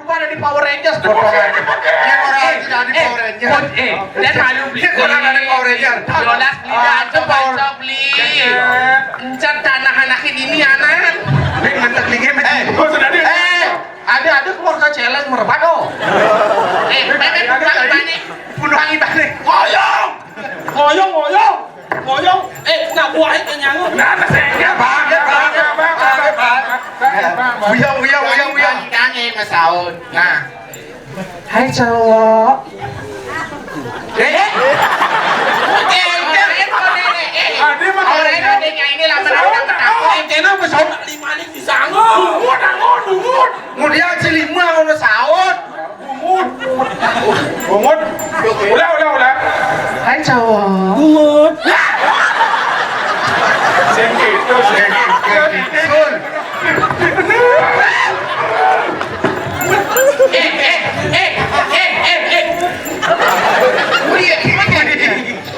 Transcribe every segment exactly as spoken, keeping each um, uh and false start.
Ada di Power Rangers, bodoh aja. Ini orang aja ada di Power Rangers. Eh, eh, dan malu beli. Ini orang ada di Power Rangers. Yolas beli dah, coba Power Rangers. Beli. Encan tanah anak ini anak. Ini ngentek lagi, men. Eh, oh, sudah dia. Eh, ada, ada keluarga challenge merebat, oh. Eh, ada, ada, ada. Bunuh angin balik. Ngoyong! Ngoyong, ngoyong! Ngoyong! Eh, nak buahnya kenyang. Nah, sehingga banget, banget, banget, banget. Uyang, uyang, uyang, uyang. Kangen Mas Aun. Nah. Hai, cowok. Eh, eh. Eh, eh, eh, eh, eh. Ada mah kalau ini, ini lah, menang, menang. Eh, kenapa Mas Aun? Lima ini bisa. Bungut, bungut, bungut. Kemudian si lima ngono saut. Bungut. Bungut. Ulah, ulah, ulah. Hai, cowok. Bungut. Sing gitu, sing gitu. Sun. Eh, eh, eh, eh, eh, eh. Wih, gimana?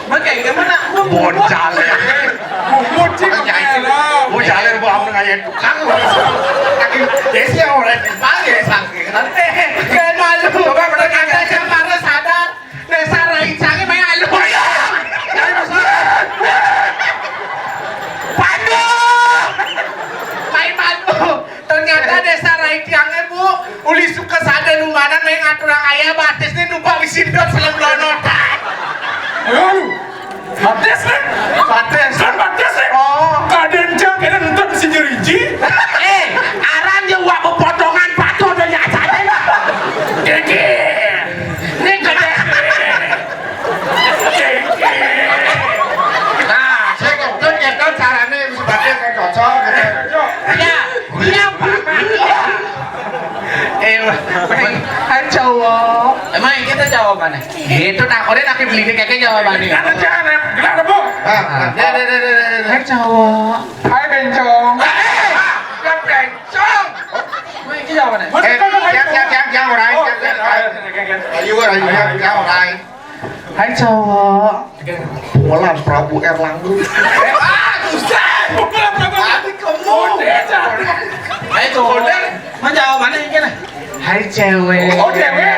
Bagaimana? Bocah. Bungut sih. Bocah, mau ngayah tukang. Desi orang dipanggil saking. Eh, eh, jangan malu. Coba, coba, ternyata coba. Saya baru sadar. Desa Raicangnya main alu. Pandu. Main malu. Ternyata Desa Raicangnya, Bu, uli suka sada lumbanan main ngaturang ayah batisnya numpak di sini dot film lonotan. Aduh. Batis, nih. Batis. Kan batis, nih. Oh. Kadén cang, kadén entet si jeriji. Eh, aran dia wak pepotongan patuh dan nyacanya. Gigi. Ini gede. Gigi. Nah, saya kentut, kentut caranya bisa pakai kayak cocok gitu. Ya, iya, Pak. Eh, hai cowok. Emang kita cowok mana? Itu takutnya laki beli ini kakek jawabannya. Ada cara, gelar, Bu. Ah, ah. Ya, ya, ya, ya, ya. Hai cowok. Hai bencong. Eh, eh, bukan bencong. Emang ini jawabannya? Eh, jangan, jangan, jangan, jangan, orang. Oh, jangan, jangan, jangan. Ayo, ayo, jangan, jangan, orang. Hai cowok. Bolan Prabu Erlangga. Eh, ah, susah. Bolan Prabu. Tapi kamu. Hai cowok. Mana jawabannya ini, nah? Hai cewek. Oh, cewek.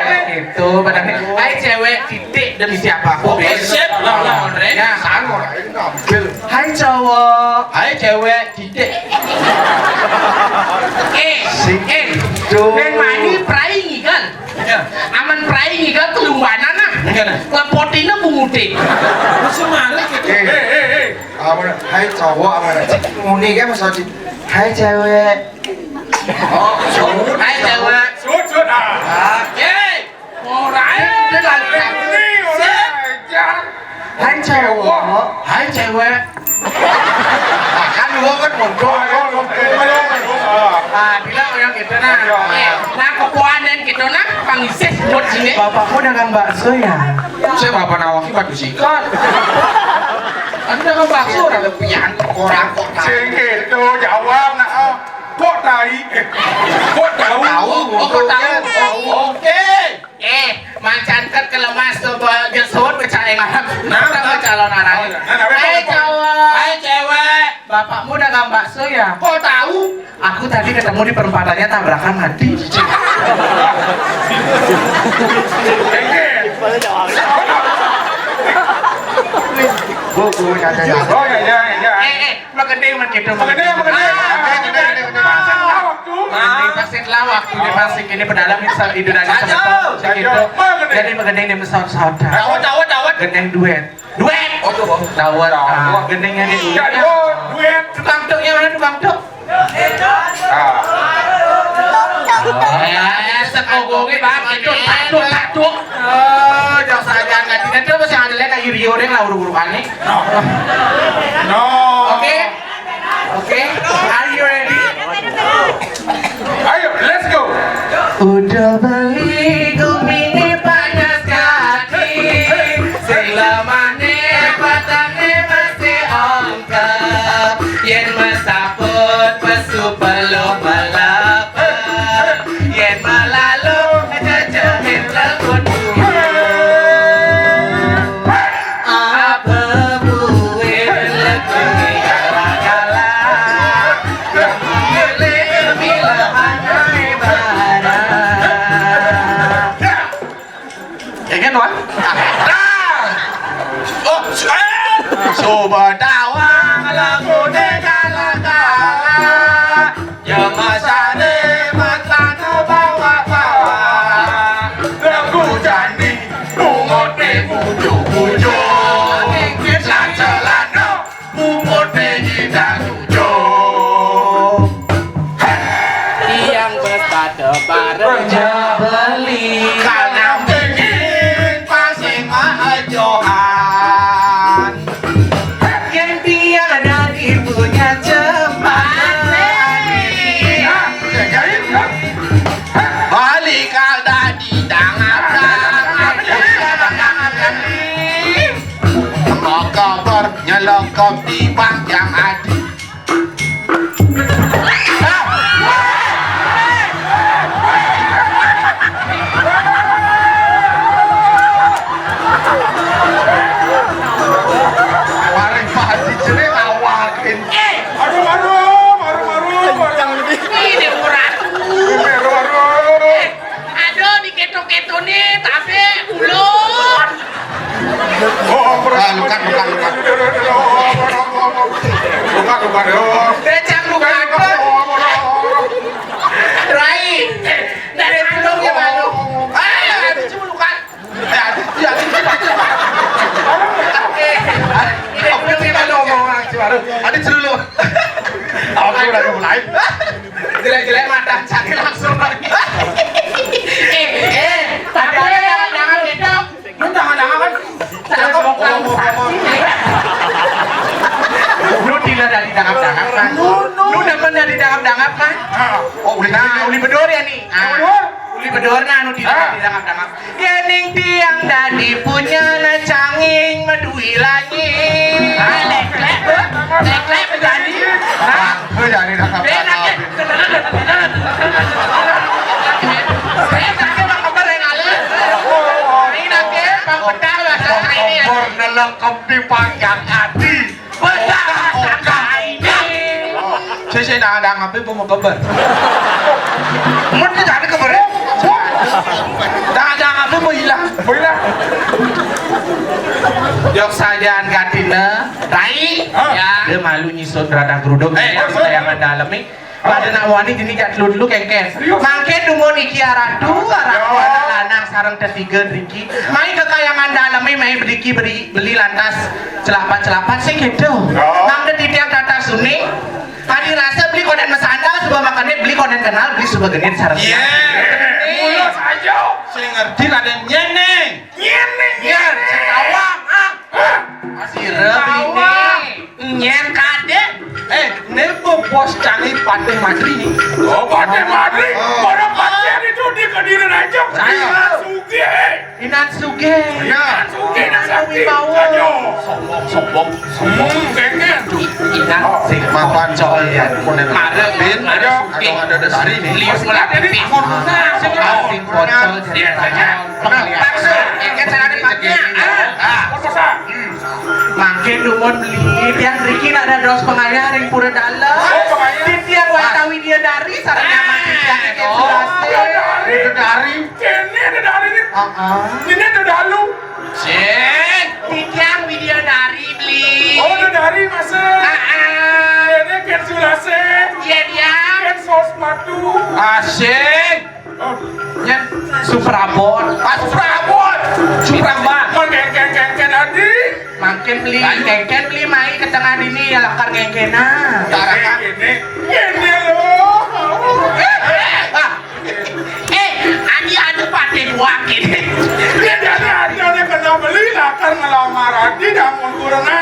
Itu padahal. Hai cewek, titik, demi siapa? Oh, sip. Lah, lah, Andre. Ya, sama. Hai cowok. Hai cewek, titik. Eh, eh. Neng mani prai ngigal. Ya. Aman prai ngigal kelumbanan, nah. Iya, nah. Lepotinnya bungutin. Masih malah gitu. Eh, eh, eh, eh. Aman, hai cowok, aman. Muni kan, Mas Odi. Hai cewek. Oh, hai cewek. Sud, sud, ah. Ah. Eh, orang. Ini lagi. Ini orang. Sip. Hai cowok. Hai cewek. Nah, kan gua kan mondok. Ah, bilang yang gitu, nah. Nah, kepuanan gitu, nah, pangisis buat sini. Bapakmu dagang bakso, ya? Saya bapak nawaki batu sikat. Ada dagang bakso, orang lebihan orang kok. Sing gitu, jawab, nah, ah. Kok tai? Kok tahu? Tahu, oh, kok tahu? Tahu. Oke. Eh, mancankan ke lemas tuh, Pak. Dia sebut pecah yang Arab. Nah, kita nah. Calon arang. Nah, nah, hai, cowok. Hai, cewek. Bapakmu dagang bakso, ya? Kok tahu? Aku tadi ketemu di perempatannya, tabrakan mati. Bu, bu, ya, ya, ya. Oh, ya, ya, ya. Eh, eh. Magedé men gitu. Magedé, magedé. Ah, magedé, magedé, magedé. Pasir lawak tuh. Magedé, pasir lawak tuh, dia pasir ini pedalam ini sa-, itu dari saja. Sebetul, segitu. Magedé. Jadi magedé ini mesot-sot. Dawet, dawet, dawet. Gendeng duet. Duet. Oh, tuh, oh. Dawet. Dawet. Ah, gendengnya di ya, duet, duet. Tukang tuknya mana tukang tuk? Ah. Eh, sekogongnya bang, itu tatuk, tatuk. Oh, jauh saja nggak tidak tuh masih ada lagi Rio deh lah, uruk-urukannya. No. No. Oke. Oke. Are you ready? Ayo, let's go. Udah beli gumine panas kaki, selamane patangne masih ongkep. Yen mesaput pesu pelung melape, yen malalu jejengin lembut. Apa buin lagi kala-kala? Kemile mila anai barang. Betawang lagu deka laka, ya masane matane bawa-bawa. Lagu jani, bungote bujuk-bujuk. Celano, bungote jidak tujuh. Tiang besepatu bareng jebeli. Kanang dingin pasing ajohan. Yen tiang dadi punya jembatan. Balik kal dadi dangap-dangap. Maka bernyelekop di bang yang adi. Paling pasti jenis awakin. Eh, aduh, aduh, aduh, aduh, aduh. Ini urat. Aduh, aduh. Eh, aduh, diketok-ketokne, tapi ulun. Oh, oh, ah, luka, luka, luka. Luka, luka, luka. Becak luka. Rai, dari dulu ya, Bang. Ah, itu cuma luka. Eh, ada, iya, ada. Eh, ini dulu ya, Bang. Ada celulu. Oke, udah mulai. Jelek-jelek mata cari langsung lagi. Eh, eh, tapi ada yang jangan gitu. Lu jangan-jangan kan. Lu dila dari dangap-dangap kan? Lu demen dari dangap-dangap kan? Oh, uli, nah, uli bedor ya nih. Ah, uli bedor nah, nu dila dari dangap-dangap. Yening tiang dadi punya na canging medui langit. Ah, lek-lek, lek-lek jadi. Nah, aku jadi dangap-dangap. Kompor nelengkep di panggang ati. Saya, saya dangap-dangap apa mau keber? Mun tidak ada keber. Dangap-dangap apa mau hilang? Mau hilang. Jok sajaan katina, Rai, ya. Dia malu nyusun rada geruduk. Eh, ya, maksudnya? Yang dalam nih. Pada nak wani jenis jak telu-telu kengkes. Serius? Mangke dumun iki aratu, aratu anak lanang sareng tetiga driki. Mai ke kayangan daleme, mai beli ki beli, beli lantas celapat-celapat sing gitu. Mangke titiang tatak suni. Kadi rasa beli konen mesandal, suba makanit beli konen kenal, beli suba genit sareng. Iya. Mulus aja. Sing ngerti Raden nyeneng. Nyeneng. Nyen, sing awang, ah. Sira bini. Nyen kadek. Eh, nebo bos canggih Patih Madri nih. Oh, Patih Madri. Oh. Orang Patih itu di Kediri Raja. Saya. Inan Sugih. Inan Sugih. Iya. Inan Sugih, Inan Sakti. Wibawa. Ayo. Sombong, sombong, sombong. Hmm, kengken. Inan sing mapan soal ya. Mare, bin, mare, atau ada dari sari nih. Lius melatih timun. Nah, sing pocol jadi. Iya, saja. Langsung, kengken saya ada pakai. Ah, ah. Mangke dumun beli, tiang riki nak dados pengayah ring pura dalem. Oh, pengayah. Titiang Wanta Widyadari sareng nyaman titiang Ken Sulastri. Widyadari. Kene ada dari ini. Heeh. Ini ada dalu. Sing. Titiang Widyadari beli. Oh, ada dari masa. Heeh. Kene Ken Sulastri. Iya, dia. Ken Sos Matu. Asik. Nyen Suprabon. Ah, Suprabon. Suprabon. Mun kengken-kengken adi. Mangkin beli, kengken beli mai ke tengah dini ya lakar ngengkena. Kene, kene lo. Ah. Eh, adi anu paten wakin. Dia ada ada kena beli lakar ngelamar adi damun kurena.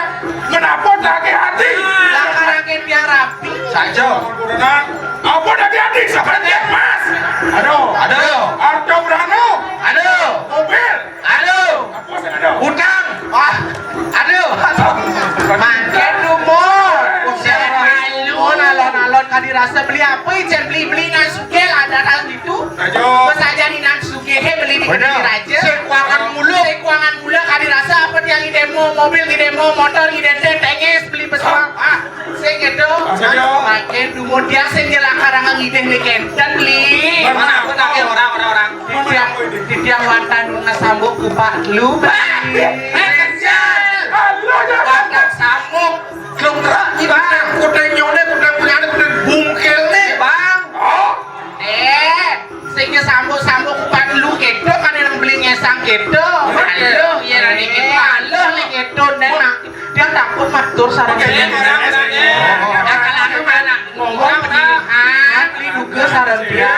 Menapa daging adi? Lakar angin tiang rapi. Saja. Kurena. Apa dadi adi seperti emas? Aduh. Aduh. Harta beranu. Aduh. Mobil. Aduh. Apa sih aduh? Utang. Ah. Aduh. Mangkin dumun. Usia malu. Alon-alon kadi rasa beli apa? Ijen beli-beli nang sugih ada dalam itu. Aduh. Pesajan nang sugih beli di kedi raja. Sing kuangan mulu. Sing kuangan mulu kadi rasa apa tiang idemo mobil, idemo motor, idemo tengis beli pesuang. Ah. Sing gitu. Sing gitu. Makin dumun dia sing nyelakar ngidih ni kenten, Li. Mana aku tak orang, orang, orang. Titiang, titiang wantah nuna sambuk kupak lu, Li. Eh, kecil. Wantah sambuk. Sambut-sambut kupat lu kéto, kan nang beli ngésang kéto. Aluh, yén né kéto, aluh né kéto, nang dia takut matur sareng dia. Nah, kalau anu mana? Ngomong begini, ah, beli duga sareng dia.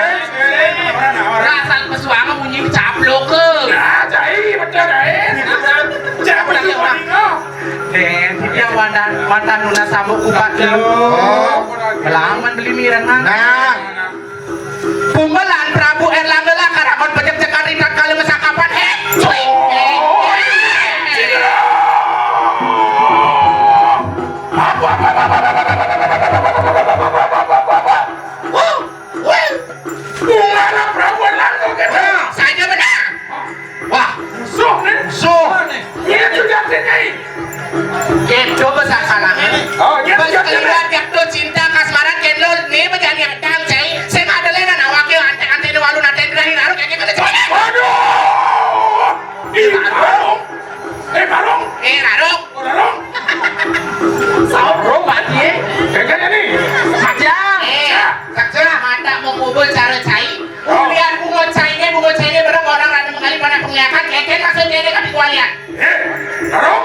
Rasa pesuangan bunyi caplok ke. Nah, cai, betul, cai. Cai, betul, orang. Dén, dia mantan, mantan nunas sambut kupat lu. Belaman beli mirengan. Nah. Pumbelan Prabu Erlangga lah karakon pejek-jekan rindat kali mesakapan. Hé, cuy. Hé, hé. Wuh, wuh. Pumbelan Prabu Erlangga gitu. Saja benar. Wah, musuh nih. Musuh. Ini tuh jatuhnya ini. Kéto besakalangan. Oh, iya, iya, iya. Bas kaliwat kéto cinta kasmaran kéto né bejani adang, cai. Sing ada lénan awak yo anték-anték walu nanték terakhir arung kéké kéké cai. Waduh. Ih, Rarung. Eh, Rarung. Eh, Rarung. Oh, Rarung. Saut, Bro, mati, eh. Kéké nih. Aja. Eh, saksa mata mau kubul cara cai. Ulian bungo cainé, bungo cainé bareng orang rada mengalih pada pengliakan, kéké maksud kéné kan dikualian. Eh, Rarung,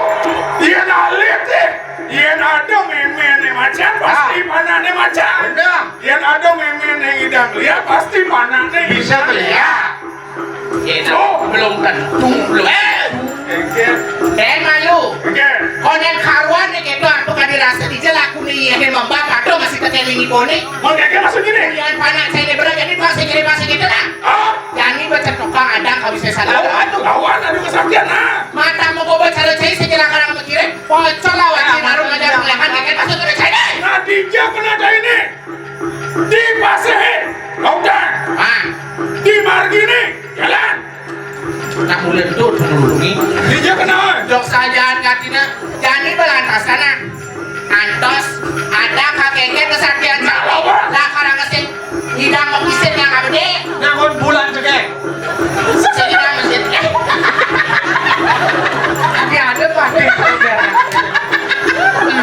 yén alit, eh. Yén ada méméné macan, pasti panahné macan. Bener. Yén ada méméné ngidang liat, pasti panahné bisa ngidang liat. Itu belum tentu, belum. Eh, Dén malu. Oké. Konen karuan né kéto atuh kadirasa dija laku né yéh mamba pato masih tétéling iboné. Mau kéké maksud gini? Ulian panah cainé bareng, jadi masih gini, masih gitu nah. Ah. Jani becek tukang adang kawis salah. Lawan tuh, lawan, aduh, kesaktian, nah. Mata mau bobo cara cai sejelas karang mikirin, pocol lawan si Rarung aja kelihatan, kayak masuk terus cai. Nah, dija kena ada ini. Di pasih, lautan. Ah. Di margini, jalan. Nak mulai tuh, dulu nih. Dija kena. Dok sajaan katina, jani belantas kana. Antos, ada kakek kesaktian. Nah, lawan. Lah, karang kesing. Ngidang ngepisin yang abdi. Ngangon bulan cekek. Sing ngidang mesin. Dia ada pasti.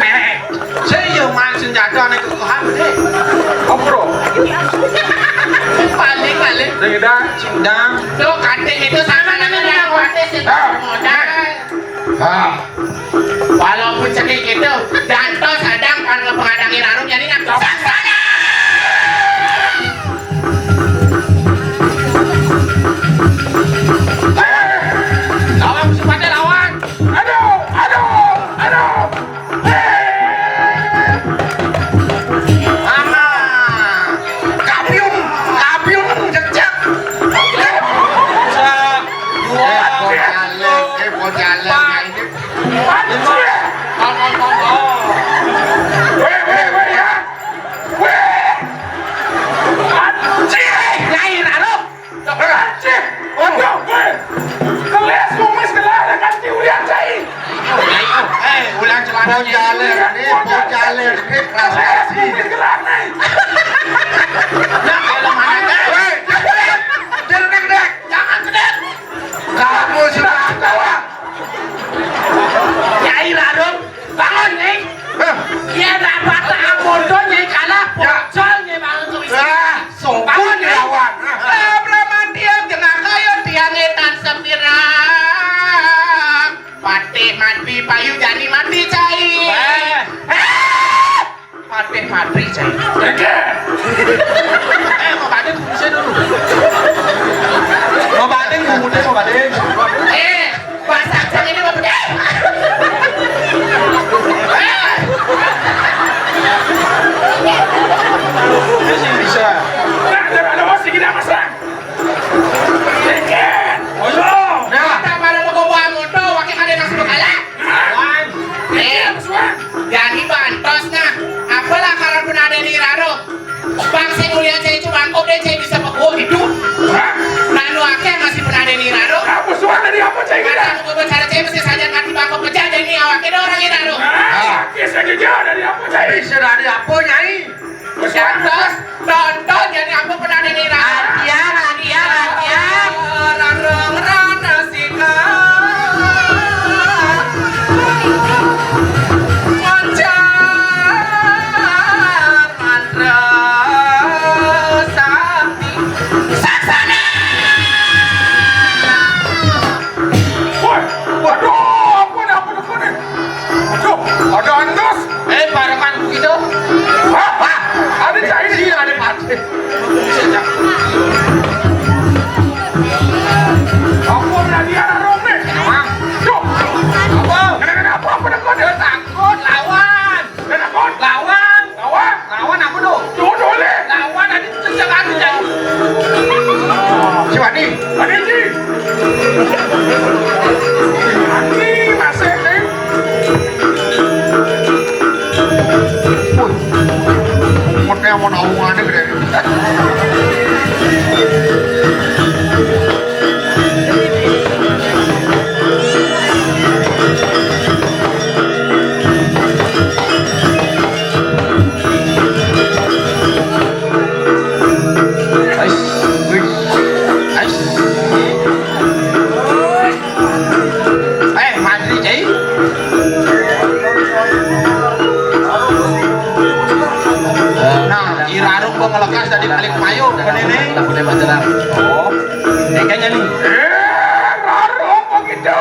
Méh. Saya yo main senjata nih kekuhan deh. Kopro. Paling, paling. Sing ngidang, sing ngidang. Tuh, kanting itu sama namanya, kanting sih. Ah. Modal. Ah. Walaupun sedih gitu, jantos adang karena pengadang Rarung jadi nak saksana. Lawan, sempatnya lawan. Aduh, aduh, aduh. Eh. Aha. Kapiung, kapiung jejak. Sa-, dua, eh, bocah lek, eh, bocah lek, empat. Nah, ini. Anjir. Tong, tong, tong, tong. Wéh, wéh, wéh, ya. Wéh. Anjir. Lain, aduh. Anjir. Waduh, wéh. Keles kumis kelar dengan tiulian cai. Eh, ulang celana. Bocah lek, ini bocah lek, ini kelas. Keles kumis kelar nih. Nah, kalau mana, wéh. Jangan kedek. Kamu sudah kalah. Nyai Rarung, bangun, Nyai. Hah? Yén dapat ampun to, Nyai kalah, ya. Pocol, Nyai, bangun tuh. Ah, sombong bangun, Nyai. Lawan. Lah, mati, ya, jengah kayo, tiangé tan sepira. Patih mati, payu jani mati, cai. Wéh. Eh! Patih mati, cai. Oké. Eh, kok patih? Adi, Ji. Adi, masih, nih. Woi, model mau naungan nih, gede. Ais, wih, ais. Eh, mantri, Cai. Nah, irarung gua ngelekas dari balik mayo, bener nih. Udah, udah, udah. Oh, ini kayaknya nih. Eh, rarung begitu.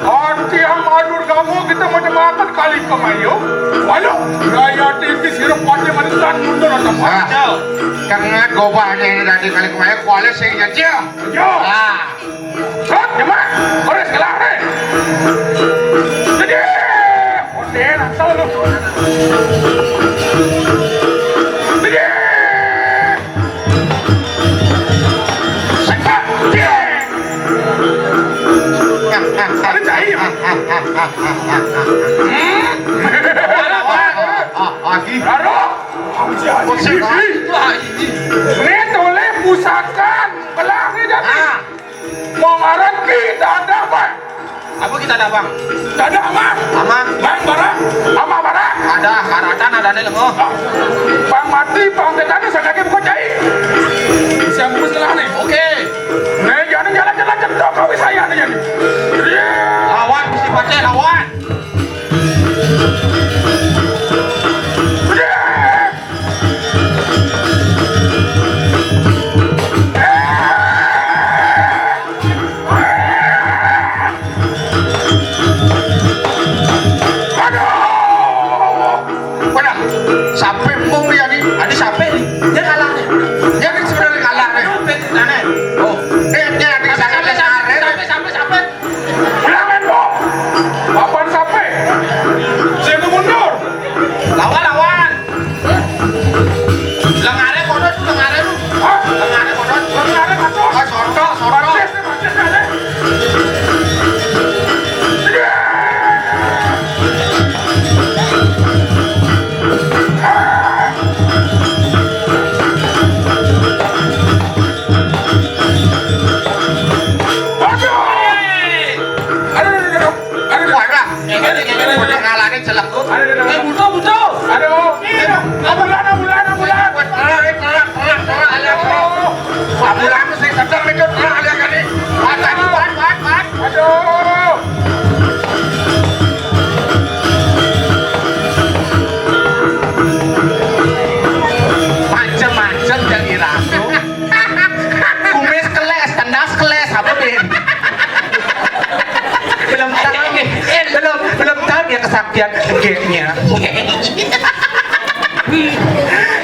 Anti yang madur kamu kita mau jemaatan kali kemayo. Waduh, gaya tinggi sirup pati menentan mundur atau Ah, mati. Kengat gobahnya ini dari kali kemayo, kualitas yang nyetir. Yo. Ah. Sot, nyemak. Beres gelar, eh. Jadi, model asal lu. Jadi. Sepak, dia. Ada cahaya. Hmm? Ah, ah, ah, ah. Raro. Ini tulis pusaka belah ni jadi. Ah. Mau ngaran kita ada, Bang. Apa kita ada, Bang? Kita ada, Bang. Ama? Bang, barang. Ama, barang. Ada, haratan ada ni, lengoh. Bang mati, bang setan ni, saya lagi buka cai. Siap, bus lah ni. Oke. Ni, jangan jalan-jalan, jatuh kau saya ni, jadi. Iya. Lawan, mesti pakai lawan. Iya. Aduh! Wadah, sampai mung dia ni. Ada siapa ni? Dia kalah ni. Dia ni sebenarnya kalah ni. Sampai, aneh. Oh. Eh, dia ada sampai, sampai, sampai, sampai, sampai. Ulangan, Bu. Papan sampai. Saya tu mundur. Lawan, lawan. Lengare kono, lengare lu. Hah? Lengare kono. Lengare kono. Ah, sorto, sorto. Batis, batis, batis. Aduh. Aduh, aduh, aduh, aduh. Aduh, aduh. Ini, ini, ini, ini. Udah ngalangin celekku. Aduh, aduh, aduh. Eh, buto, buto. Aduh. Ini, ambulan, ambulan, ambulan. Terang, terang, terang, terang, ayo, terang. Ambulan mesti sedang itu, terang, ayo, kali. Aduh, aduh, aduh, aduh. Aduh. Macem-macem jadi ratu. Kumis keles, tendas keles, apa, Bin? Belum tahu, belum, belum tahu dia kesaktian.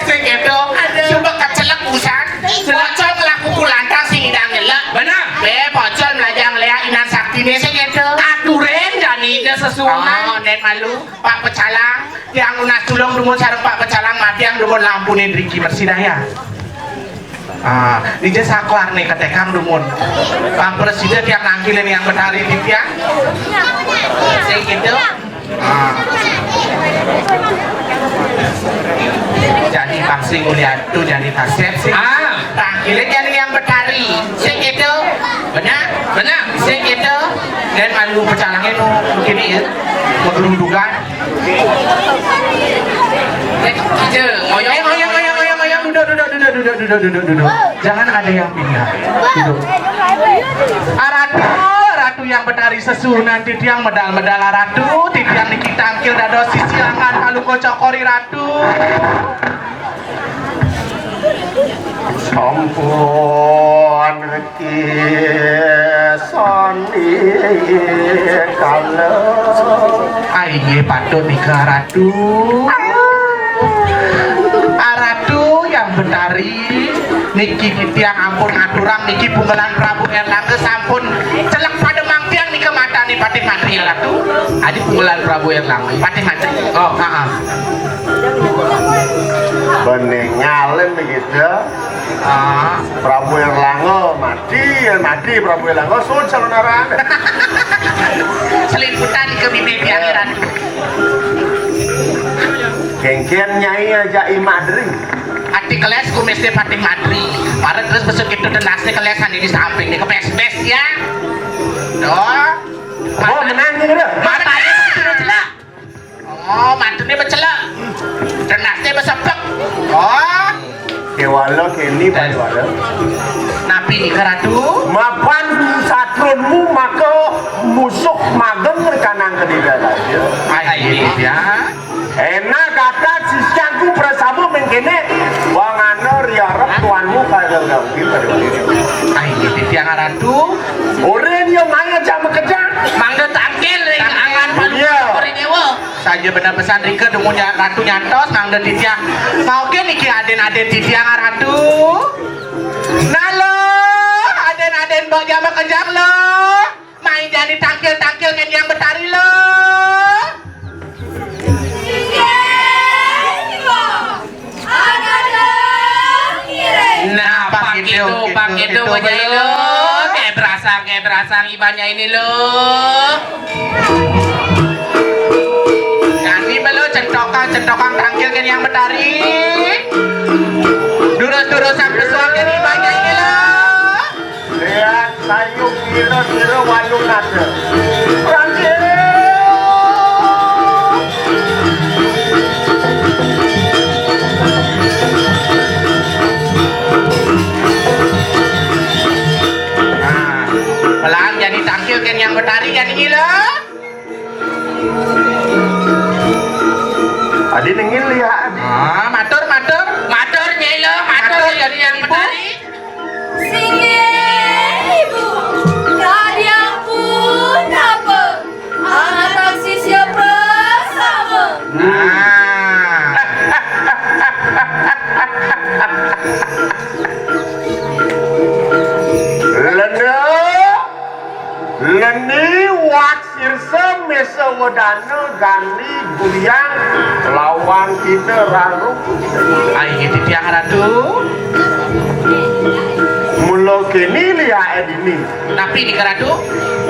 Sing gitu. Aduh. Coba kecelek busan. Celek. Pocong laku kulantang sing idang ngelek. Benar. Be, pocong melajang lea inan sakti ni sing gitu. Aturin jani dia sesuunan. Oh, nen malu. Pak Pecalang, tiang nunas tulung dumun sareng Pak Pecalang matiang dumun lampunin riki mersidaya. Ah, dija saklar nih ketekang dumun. Pang presida tiang nangkilin yang betari di tiang. Sing gitu. Ah. Jadi pang sing ulian tu jadi pasir sih. Ah, tangkilin yang, yang betari. Sing gitu. Benar? Benar. Sing gitu. Dan malu pecalangnya nu begini ya. Begerundukan. Eh, ije, ngoyong. Eh, ngoyong, ngoyong, ngoyong, ngoyong. Duduk, duduk, duduk, duduk, duduk, duduk, duduk. Jangan ada yang pindah. Duduk. Aratu, aratu yang betari sesuunan titiang medal-medal aratu, titiang niki tangkil dados sisilangan paluko cokor i ratu. Sampun riki sami kala. Ah, inggih patut nika, Ratu. Ah, Ratu yang betari, niki titiang ampun ngaturang niki Punggelan Prabu Erlangga sampun celek pademang tiang nika matane Patih Mantri, Ratu. Adi Punggelan Prabu Erlangga. Patih Mantri. Oh, heeh. Bening ngalem begitu. Ah, Prabu Erlangga mati, ya mati Prabu Erlangga, sun salonarane. Seliputan ke bibi pian Ratu. Kengken Nyai aja I Madri. Ati keles kumisnya Patih Madri. Para terus besok itu tenasnya keles ane di samping nih, kebes-bes ya. Tuh. Oh, menang gitu dah. Matanya betul celak. Oh, matanya becelak. Tenasnya besepek. Oh. Kewala keni pada wala. Napi nika, Ratu? Mapan satrunmu maka musuh mageng rekanang kedida raja. Ai, iya. Enak kata sisyanku prasama mengkene, wangana riarep tuanmu kaya ganggu pada wala. Ai, iya, titiang Ratu. Ora dia maya jam makejang. Mangda tangkil ring angan palu. Iya. Ring nyewa. Saja bener pesan rika dumun nya-, Ratu nyantos mangda titiang. Maukin niki aden-aden titiang Ratu. Nah lo, aden-aden mbok jama kejang lo. Mai jani tangkil-tangkil kenyang betari lo. Inggih, Ibu. Ada ngiring. Nah, pakitu, pakitu, pakitu, Nyai lo. Kayak berasang, kayak berasang ibanya ini lo. Jani melo centokang, centokang tangkil kenyang betari. Durus-durus sampai suarga ibanya ini lo. Lihat sayuk kira-kira walu nada. Prancis. Nah, pelan jani tangkil kenyang betari jani gila. Adi nengil ya, Adi. Ah, matur, matur. Matur, Nyai lo, matur, matur, Nyai Ibu. Betari. Singgih, Ibu. Kadiang pun apa? Angatang sisya bersama. Nah. Lena, leni, wat Sirsa mesa wedana gani guyang lawan kita raruh. Ai, gitu tiang Ratu. Mula kini liake dini. Napi nika Ratu?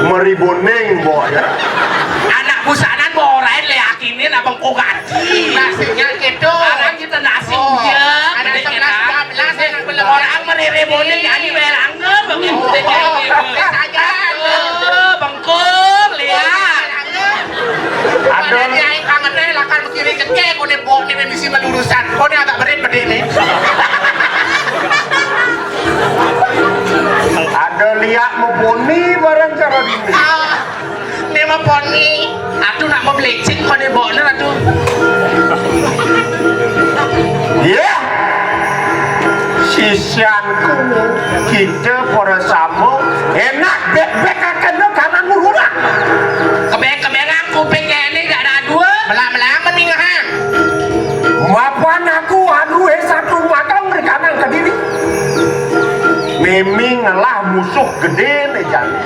Meribuning, mbok, ya. Anak busanan mbok orain liake ini nak bengkok gaji. Nasibnya gitu. Orang kita nasib. Oh, ya. Ada sebelas, dua belas, anak belum orang merere boning, jadi bayar angga, bengkok. Oh. Saja. Bengkok, lihat. Ada. Ada ni aing kangen deh, lakan kiri kecek, kone bok ni misi melurusan. Kone agak berit pedih ni. Ada liak meboni barang cara dini. Ah, ni meboni. Atuh nak mebelicing kone bok ni, atuh. Ya. Sisyanku, kita para sama enak bek-bek akan kanan muruna. Kebeng-kebengan kuping ini gak ada dua. Melang-melang mendingan. Mapan aku aduh eh satu matang rekanan ke diri. Miming ngelah musuh gede nih jani.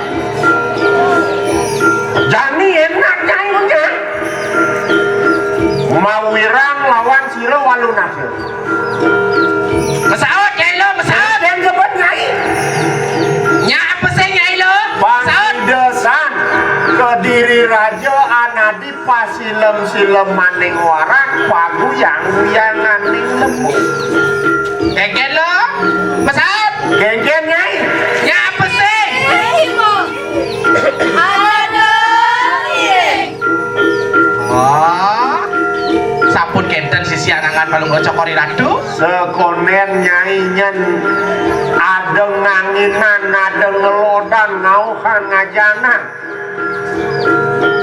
Jani enak jainya. Mawirang lawan sira walu nasir. Mesaut, Nyai Lo, mesaut. Yang jebet, Nyai. Nya apa sih, Nyai Lo? Mesaut. Pandesan Kediri Raja anadi pasilem-silem maning warak paguyang-guyang aning lembu. Kengken Lo, mesaut. Kengken, Nyai. Nya apa sih? Eh, Imo. Ada, iya. Wah, sampun kenten sisi anangan Palungguh Cokor I Ratu. Sekonen Nyai nyen ada nganginan, ada ngelodan, ngauhan ngajanan.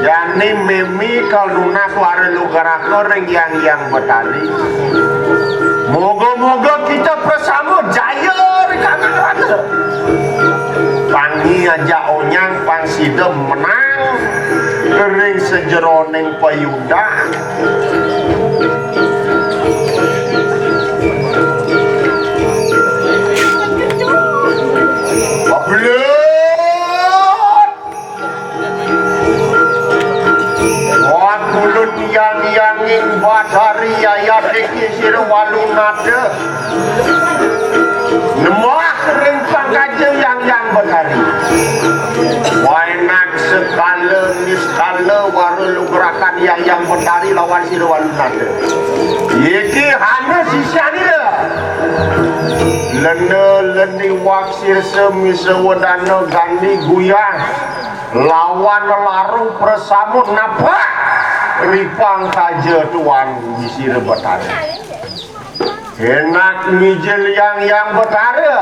Jani mimi kaluna suara lugaraka ring yang-yang betari. Moga-moga kita bersama jaya ring kanan rana. Pangi aja onyang pang sida menang ring sejeroning payuda. Bablet! Wan kulun yang-yanging batari Wainak sekala niskala wara lugrakan Hyang Hyang Betari lawan sira Walunata. Iki hana sisianira. Lena leni wak sirsa misa wedana gandi guyah lawan laru prasama napak ripang saja tuan sira Betara. Enak mijil Hyang Hyang Betara.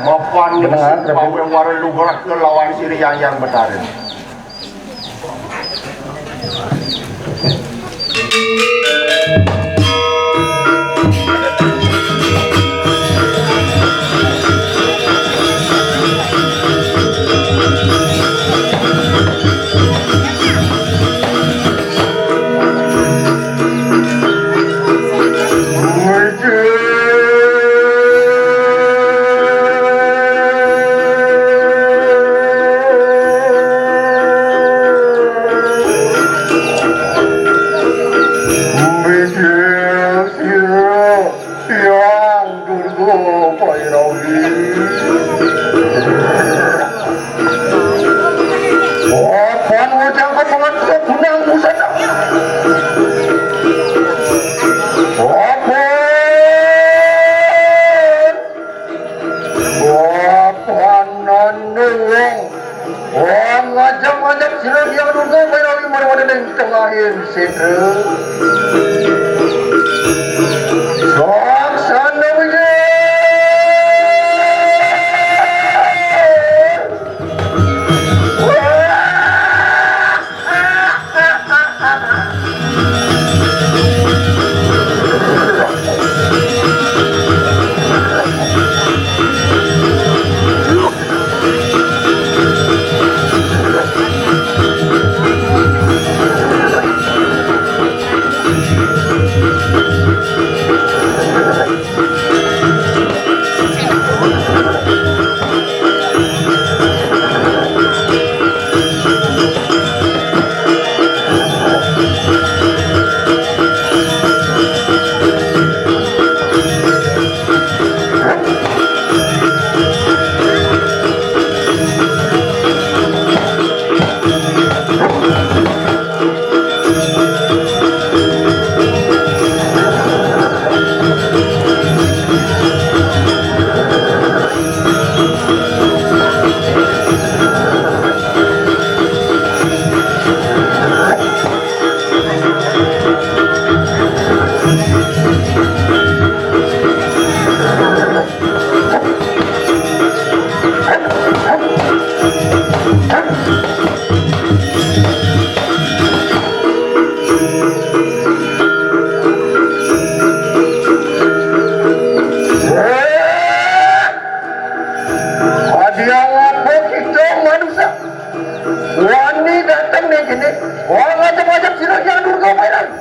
Mapan Kedengaran, Prabu. Paweh wara lugraka lawan sira Hyang Hyang Betara. Hyang Durga Bhairawi. Apan wajah kepengat kepunang busana. Apan. Apan nandung. Wong ngajak-ngajak sira Hyang Durga Bhairawi marwada ning tengahing sedra. Saksana wijaya. Adiang apa kita manusia? Wani datang ning kene, wong ngajak-ngajak sira Hyang Durga Bhairawi.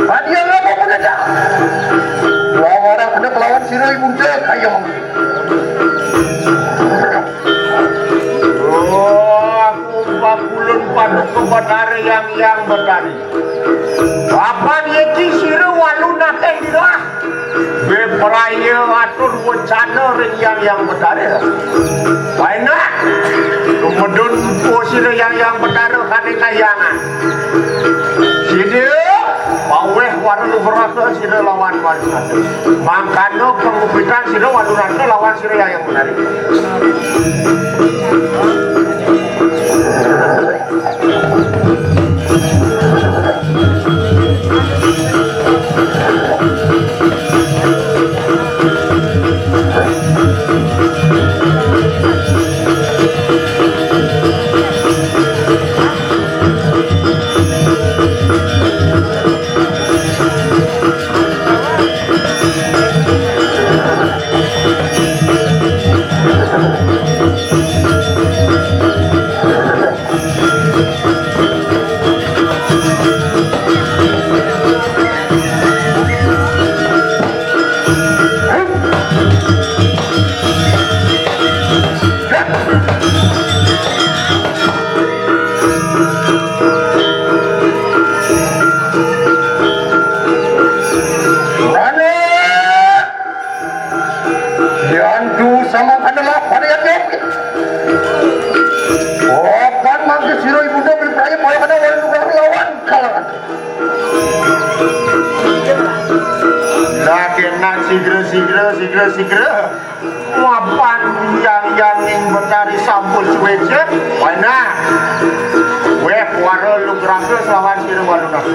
Adiang apa pun ada. Lawan aku nak lawan sira ibunda kaya mengki. Oh, aku bakulun paduka Betara Hyang Hyang Betari. Kapan iki sira Walunata dirah? Bepraya atur wacana ring Hyang Hyang Betara. Paenak, tumedun empu sira Hyang Hyang Betara kane kayangan. Sida paweh wara lugraka sira lawan Walunata. Mangkana pangupitan sira Walunata lawan sira Hyang Hyang Betara. Diantu sama adalah pada yang Ari sampun suwéjeng, wénah. Wéh, wara lugraka lawan sira Walunata.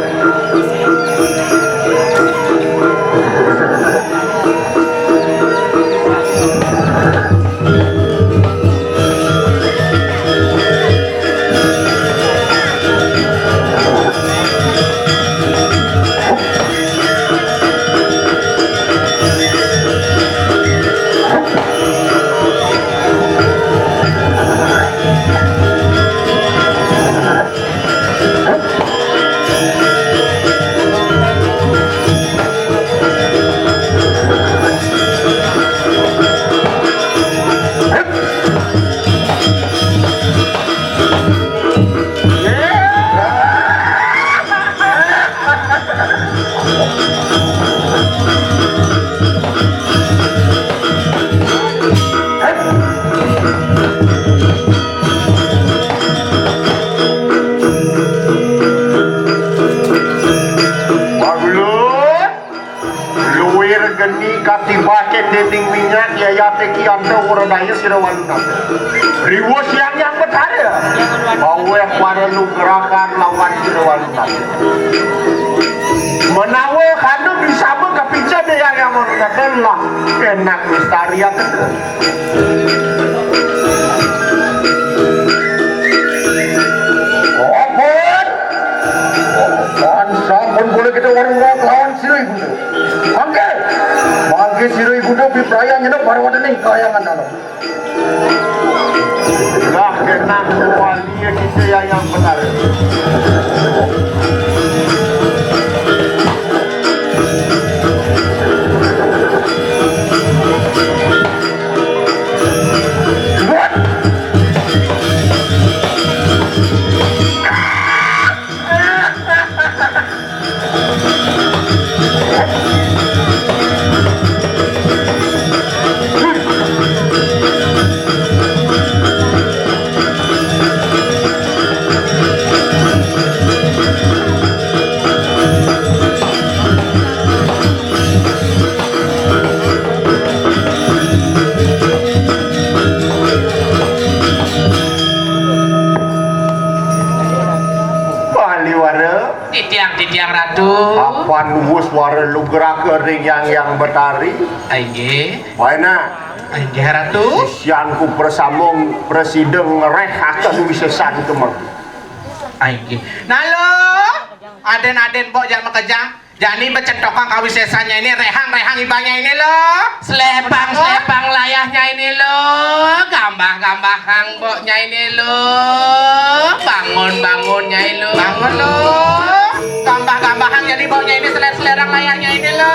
Bagus. Luir geni katibake dening minyak, yayate ki anta ora daya sira Walunata. Riwus Hyang Hyang Betara. Baweh para lugrakan lawan sira Walunata. Menawa kana bisa kapica daya Hyang Hyang Walunata lah enak lestari atene. Ampun. Ampun, sampun boleh kita warung lawan sira ibu. Mangke. Mangke sira ibu piprayan nyenep marwatene kayangan dalam. Lah kenang wali kita yang benar. Baliwara. Titiang, titiang Ratu. Apan wus wara lugraka ring Hyang Hyang Betari. Inggih. Baina. Inggih, Ratu. Sisianku prasambung prasida ngrehake wisesan kemeng. Inggih. Nalo, aden-aden mbok jak makejang. Jani becetokang kawisesannya ini, rehang-rehang ibanya ini lo. Selepang-selepang layahnya ini lo. Gambah-gambahang mboknya ini lo. Bangun-bangunnya ini lo. Bangun lo. Gambah-gambahang jadi mboknya ini, seler-selerang layahnya ini lo.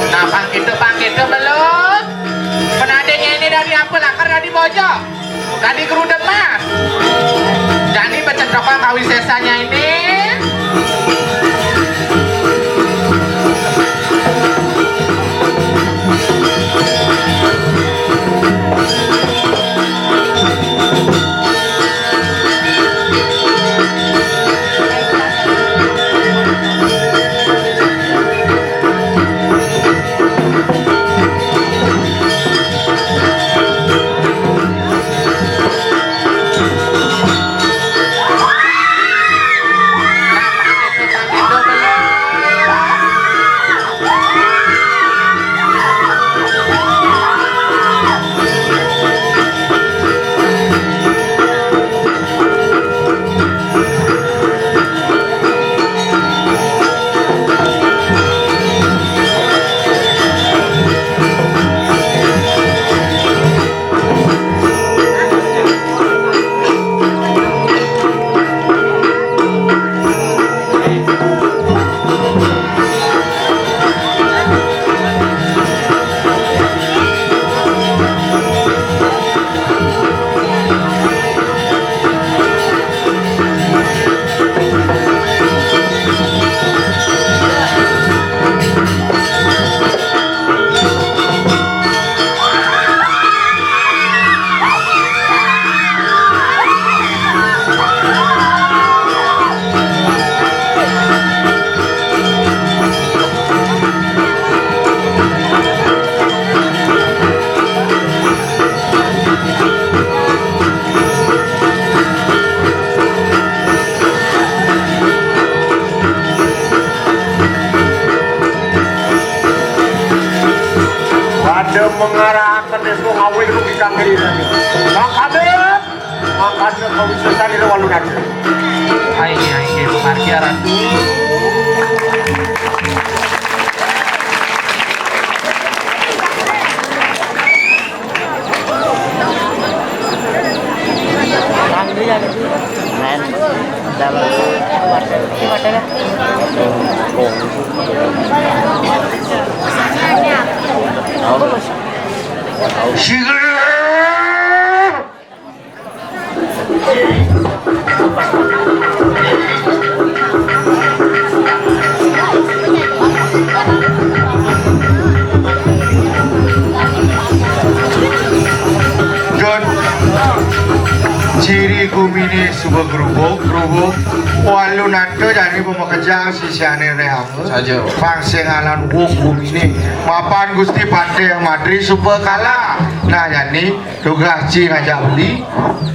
Nah, pang kéto, pang kéto, belum. Penadénnya ini dari apa? Lakar dari bojong. Tadi geruda emas. Jani becetokang kawisesannya ini. Ayo, ayo, margi Ratu. Sigrep. Dun, ciri guminé suba grubug, grubug. Walu nata jani pamakejang sisiané Réhang. Saja. Pang sing alan wuk guminé. Mapan Gusti Patih Madri suba kalah. Nah, jani tugas ci ngajak beli.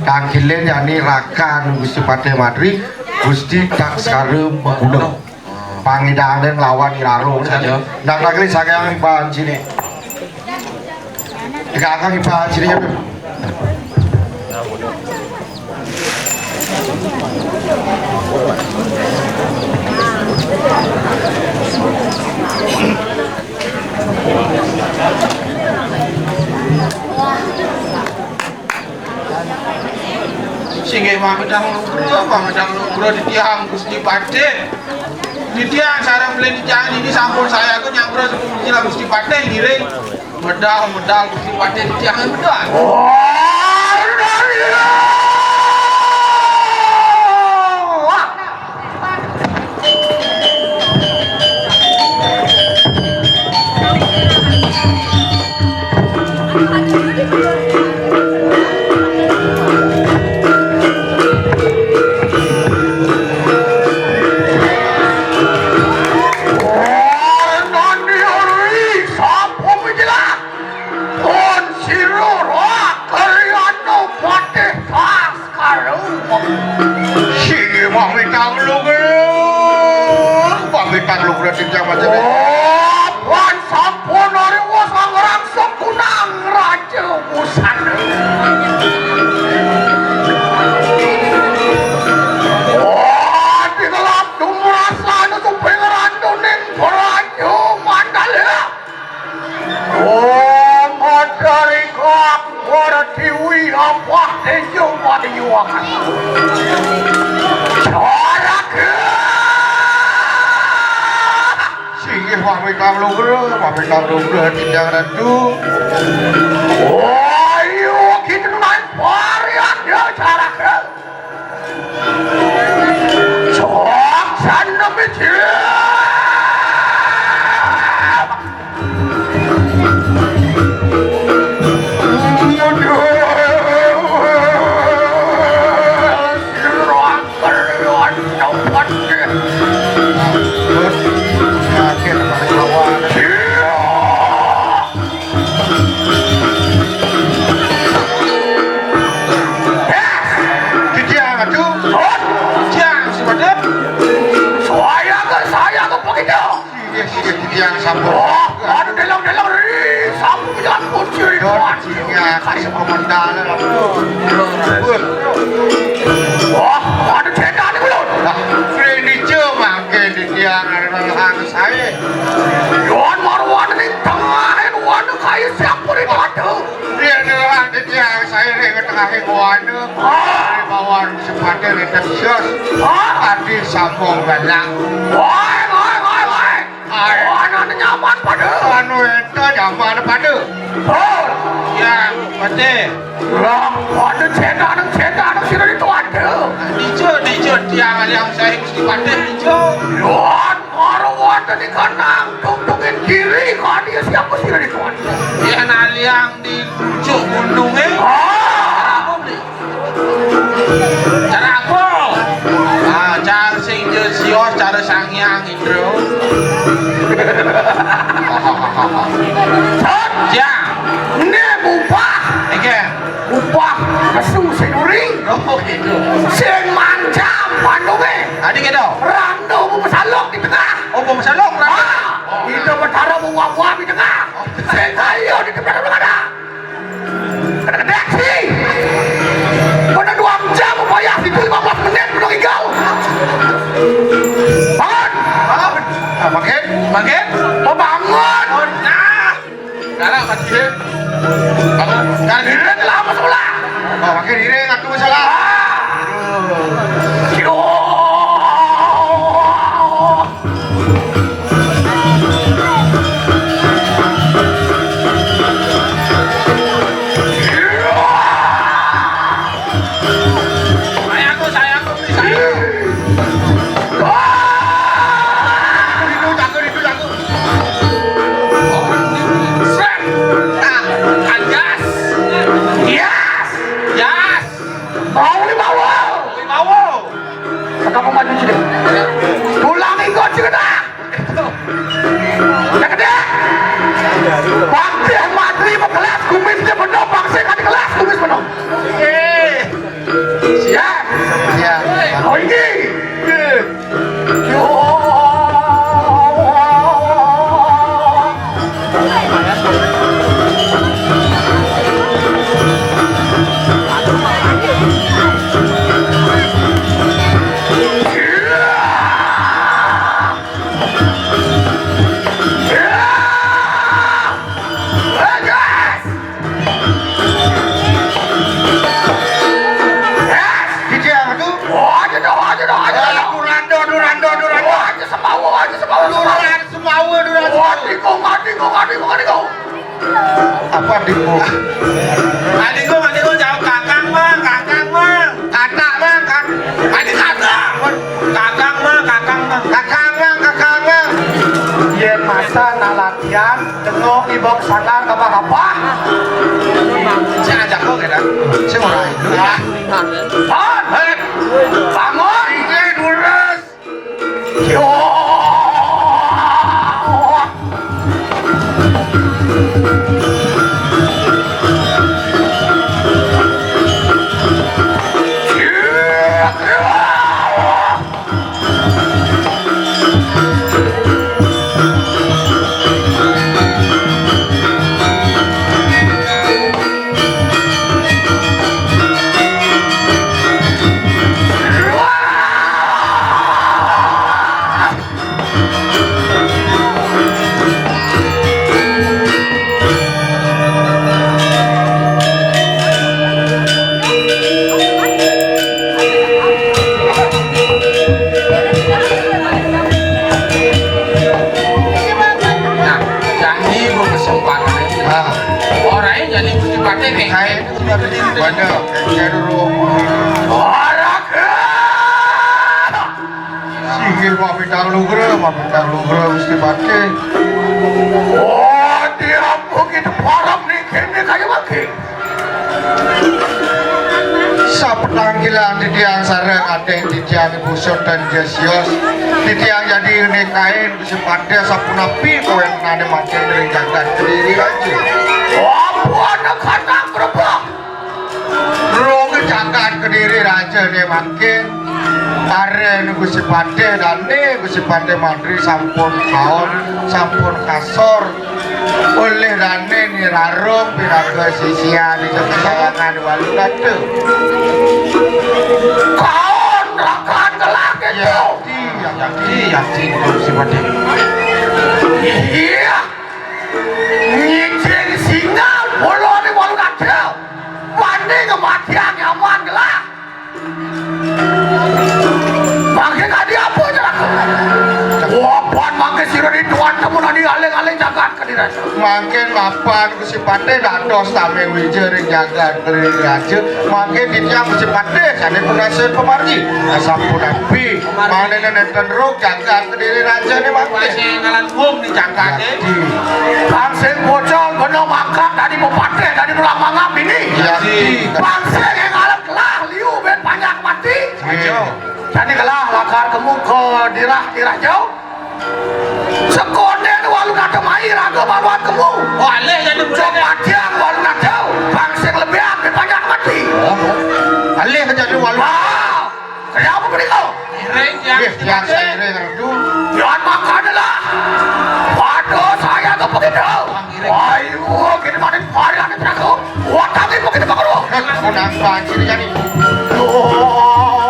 Tangkilin jani rakan Gusti Patih Madri, Gusti Taskara Manguna. Pangidang dan nglawan Iraro. Saja. Ndak lagi sagang iban sini. Tiga angka iban sini ya. Singgih mamitang nugra, mamitang nugra titiang Gusti Patih. Titiang sareng beli titiang ini sampun saya ke nyanggra sepuluh kilo Gusti Patih ngiring. Medal, medal Gusti Patih titiang medal. Pun sira rak karyana patih Taskara. Sini mamitang lugra. Mamitang lugra titiang macam. Oh, pan sampun ariwa sangrang sakunang raja busana. Oh, di dalam dumrasana suping randuning praja Mandala. Om Adarika Pertiwi Apah Tejo Wadayuangan. Caraka. Singgih pamit kang lugra, pamit kang lugra titiang Ratu. Ayo kita nunain varian ya caraka. Sok sanda becik. Titiang atu. Titiang si Padé. Saya ke, saya ke begitu. Iya, iya, titiang sampun. Oh, aduh, delong, delong, ri, sampun jalan kunci, ri, tuan. Iya, kasih pemendal. Wah, aduh, cedak nih, belum. Lah, ri, nijo mangke titiang, anu, hang saya. Yuan marwan ning tengah, anu, anu, kayu siap, ri, tuan, tuh. Yen ngelah titiang saé ring tengahing wana, ah, ri bawang sepate rinten sios, ah, adi sambung galang. Woi, woi, woi, woi. Ai. Wana nyaman pada. Anu éta nyaman pada. Oh. Yang pate. Lah, pada céndak nang céndak nang sira itu ada. Dijo, dijo, tiang aliang saé Gusti Patih dijo. Yon. Mara wonten ing kanang tungtungin giri, kadi siapa sira di tuan? Yén aliang di pucuk gunungé. Ah. Apa, Bli? Cara apa? Ah, cara sing sios, cara Sang Hyang Indra. Sat. Ya. Né mubah. Nggih. Upah nesu sing uri. Oh, gitu. Sing mancam pandunge. Adi gitu. Rando pemesalok di tengah. Oh, pemesalok, Rando. Ah, oh, itu Betara bunga-bunga di tengah. Oh. Sing ayo di tengah tengah ada. Kedek sih. Pada dua jam upaya situ lima belas menit. Adikku, adikku. Apa adikmu? Adikku, adikku, jawab kakang, Mang, kakang, Mang. Katak, Mang, kak-, adik katak. Kakang, Mang, kakang, Mang. Kakang, Mang, kakang, Mang. Yén masa nak latihan, tengok ibok sana apa-apa. Saya ajak kau kena. Saya orang itu. Ya. Hei, bangun. Ini durus. Nah, jani berkesempatan. Ah. Orang ini jadi Gusti Patih, nih. Saya itu sudah beli. Banyak, kayak dulu. Orang. Singgih pamit lugra, pamit lugra Gusti Patih. Oh, dia begitu parah nih, kene kayak lagi. Sapetangkilan titiang sareng adék titiang Ibu Sodan Jesios. Titiang jadi nikahin Gusti Patih sapunapi kowe nane mati dari jagat Kediri aja. Apa anak anak berapa? Rong jagat Kediri raja ne mangkin. Karen Gusti Patih dane Gusti Patih Mantri sampun kaon, sampun kasor. Oleh dane nirarung piraga sisian di kesayangan walu kata. Kaon rakan kelak itu. Yakti, yakti, yakti Gusti Patih. Iya. Ngicing singa, bolone walu kata. Wani kematian nyaman gelah. Mangke kadi apa, Jeraku? Wapan mangke sira rituan temen adi aling-aling jagat Kediri. Mangke mapan Gusti Patih dados tame wija ring jagat Kediri raja. Mangke titiang Gusti Patih sane pungkasan pamargi. Sampun api, mangke nenten ruk jagat Kediri raja ne mangke. Masih ngalan wong di jagat, eh. Yakti. Pang sing bocah kena mangkat dadi bupati, dadi tulang mangap ini. Yakti. Pang sing ngalan kelah liu ben panjak mati. Iya. Jani kelah lakar kemu ke dirah-dirah jauh. Sekonden walu kata mai raga maluan kemu. Oh, alih jadi budak. Cok matiang walu kata. Pang sing lebihan ben panjak mati. Alih jadi walu. Ah. Kenapa begitu? Iring yang Nggih, tiang sairing redu. Jangan makan lah. Waduh, saya tuh begitu. Ayo, gini mana hari ada teraku. Watangi begitu bakal. Kunang banjir jadi. Duh.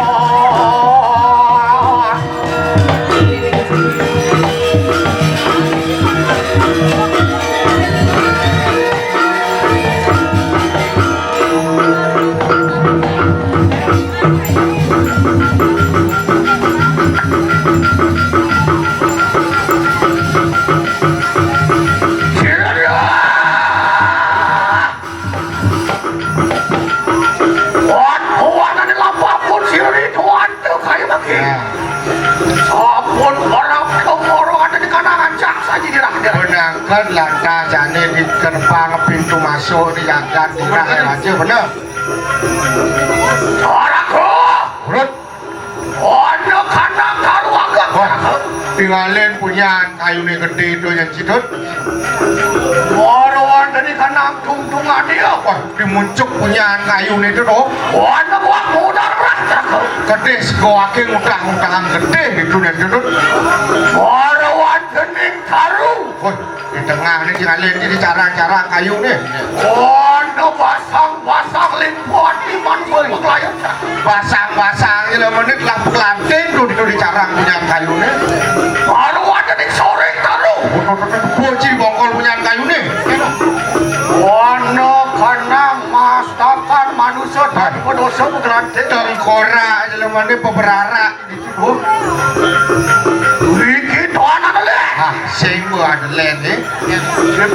Wan, wan, ada lampah pun sirih, wan, tuh kayu lagi. Ya. Sampun orang kemoro ada di kanan ancak saja di rakyat. Menangkan lantas jane di gerbang pintu masuk di jagat di rakyat aja, bener. Suaraku. Urut. Ana kanang karo agak. Wah, tingalin punyan kayune gedhe to, Yan Cidut. Ora wonten kanang tungtungane apa? Wah, dimuncuk punyan kayune to, to. Ana kuat mudar rak. Gedhe sego ake ngutang-utang gedhe itu, Yan Cidut. Ora wonten ing karu. Wah, di tengah ini tingalin di carang-carang kayune. Ana pasang-pasang limpot di mantul pelayan. Basang-basang ila menit lampuk lanting tuh di carang punyan kayune. Baru ada di sore taruh. Boci bongkol punyan kayune. Wana kanang mastakan manusia dan pedosa begelanting. Tengkorak ila menit peberarak. Iki to anak le. Ha, Sing buat lén, eh.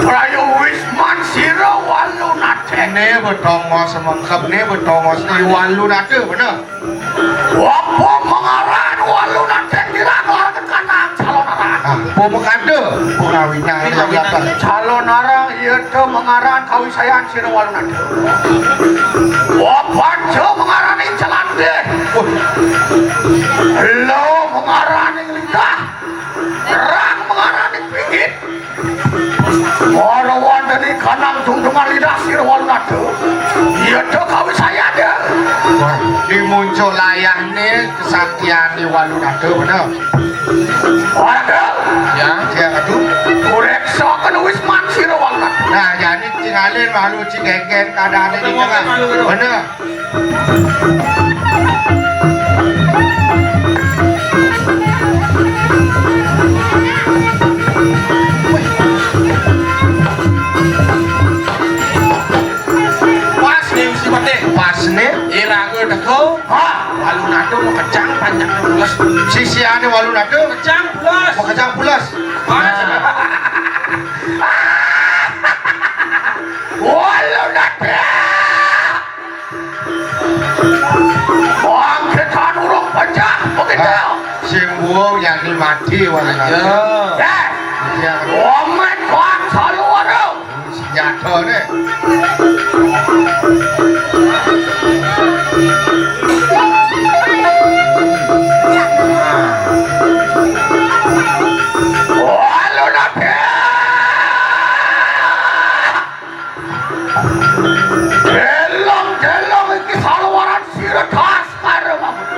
Prayu Wisman sira Walunata. Né betongos mengkep, né betongos di Walunata, bener. Apa mengaran Walunata kirang lar kekanang calon aran? Ah, apa mengkada? Pengawinang. Calon aran, iya, to mengaran kawisayan sira Walunata. Apa to mengaran ing celande? Wah. Lo mengaran ing lidah. Rang mengaran ing pingit. Mara wonten ing kanang tungtungan lidah sira Walunata. Iya, to kawisayan, ya. Wah, di muncul layahné kesaktiané Walunata, bener. Walunata. Ya. Ya, aduh. Ureksa kena Wisman sira Walunata. Nah, jani tingalin malu cing genggen keadaanné di tengah. Bener. Pas né, Gusti Patih. Pas né. Iraga teka. Ha, Walunata makejang panjangné pules. Sisiané Walunata makejang pules. Makejang pules. Pas. Nah. Walunata. Bangkitan urung pecah begitu. Ah, sing buung yang mati, Walunata. Ya. Ya. Ya. Omet bangsa luar. Senjata né. Walunata. Delong-delong iki saluwaran sira Baskara Mamuda.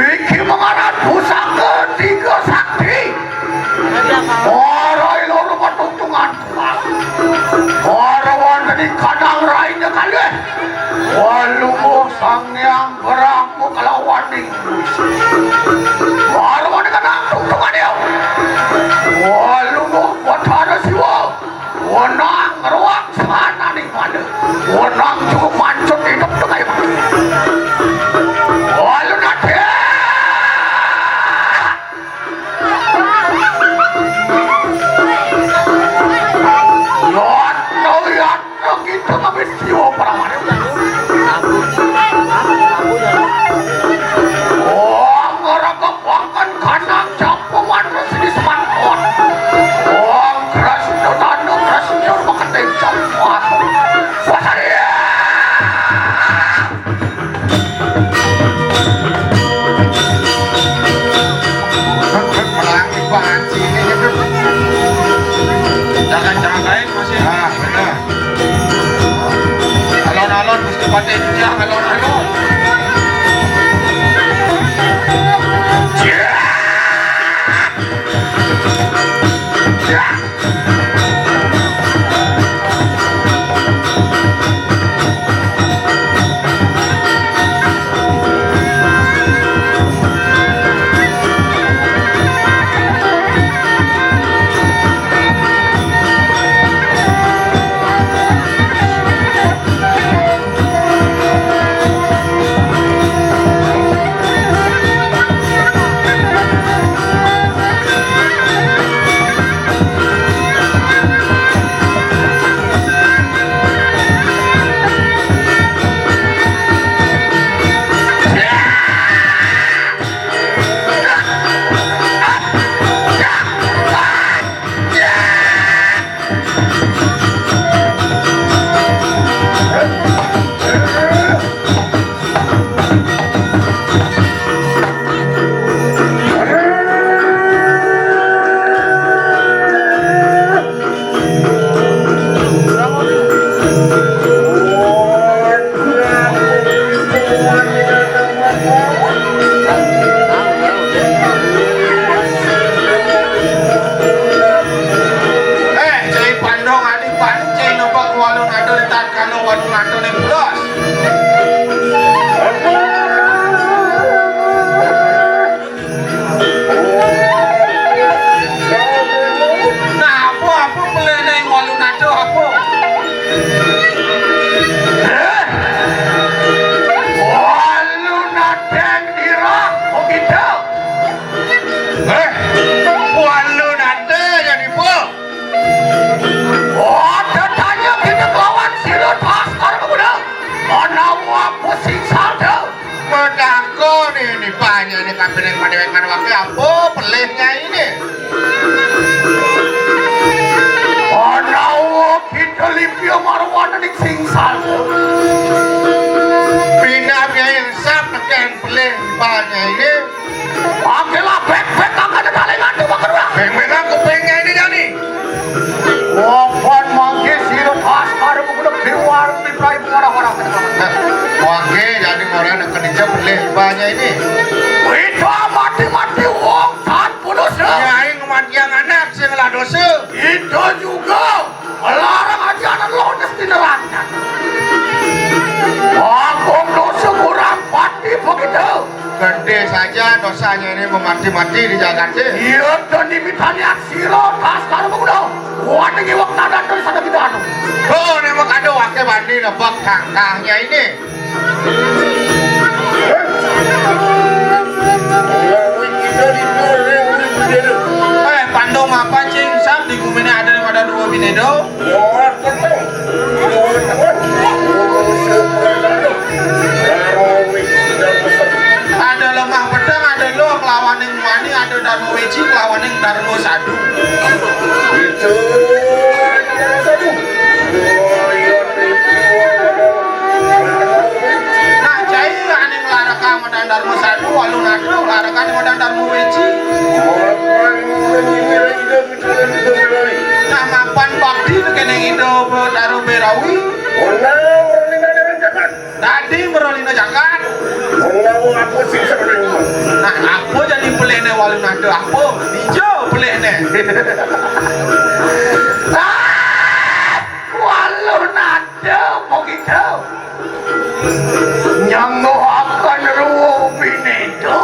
Iki mengaran pusaka tiga sakti. Marai loro petuntungan kuat. Mara wonten ing kandang raine kalih. Walungguh Sang Hyang Brahma kelawan ing Mara wonten kandang tungtungane. Walungguh Batara Siwa. Wenang ruang sananing pada. Wenang cukup mancut hidup dengan mati. Walunata. Yatno, yatno kita kami siwa pramane. Oh, ngeragak wakan kanang Paman Resi di Semangkon. Wong Kresna Tanduk Kresna Makete Jambak. Wasari. Melangi banci ini gitu. Jangan-jangan lain masih. Ah, benar. Alon-alon Gusti Patih Titiang, alon-alon. Nyai ini kapining padéwékan waké apa pelihnya ini? Ana kita limpia marwananing singsal. Pindah nyai insap tekén pelih banyak ini. Pakai lapek pek angkat talingan tuh bakal ulah. Beng-bengan kupingnya ini jani. Wapan mangke sira tas karep kuda piwar piprai muara-muara. Wangke jani orang nak kerja pelih banyak ini. Kita mati-mati wong tan putus. Nyai ngematiang anak sing ngelah dosa. Kita juga melarang aja anak lones di neraka. Agung dosa kurang pati begitu. Gedé saja dosanya ini memati-mati di jagat ini. Iya, dan dimitanya sira tas karep kuda. Wah, ini wong nadan dari sana kita anu. Oh, ini mah kado waké bani nebak kangkangnya ini. Eh, pandong apa cing sap di guminé ada di madan dua binédo? Ada lemah pedang, ada luh kelawaning wani, ada darma wéci kelawaning darma sadu. Nah, cai ané nglarakang madan darma sadu, walu nada nglarakang madan darma wéci. Nah, mapan bakti kéné Ida Betara Bérawi. Dadi merolina jagat. Nah, apa jadi pelihné walu nada? Apa? Dija pelihné. Ah, walu nada, begitu. Nyangguhaken ruh binéda.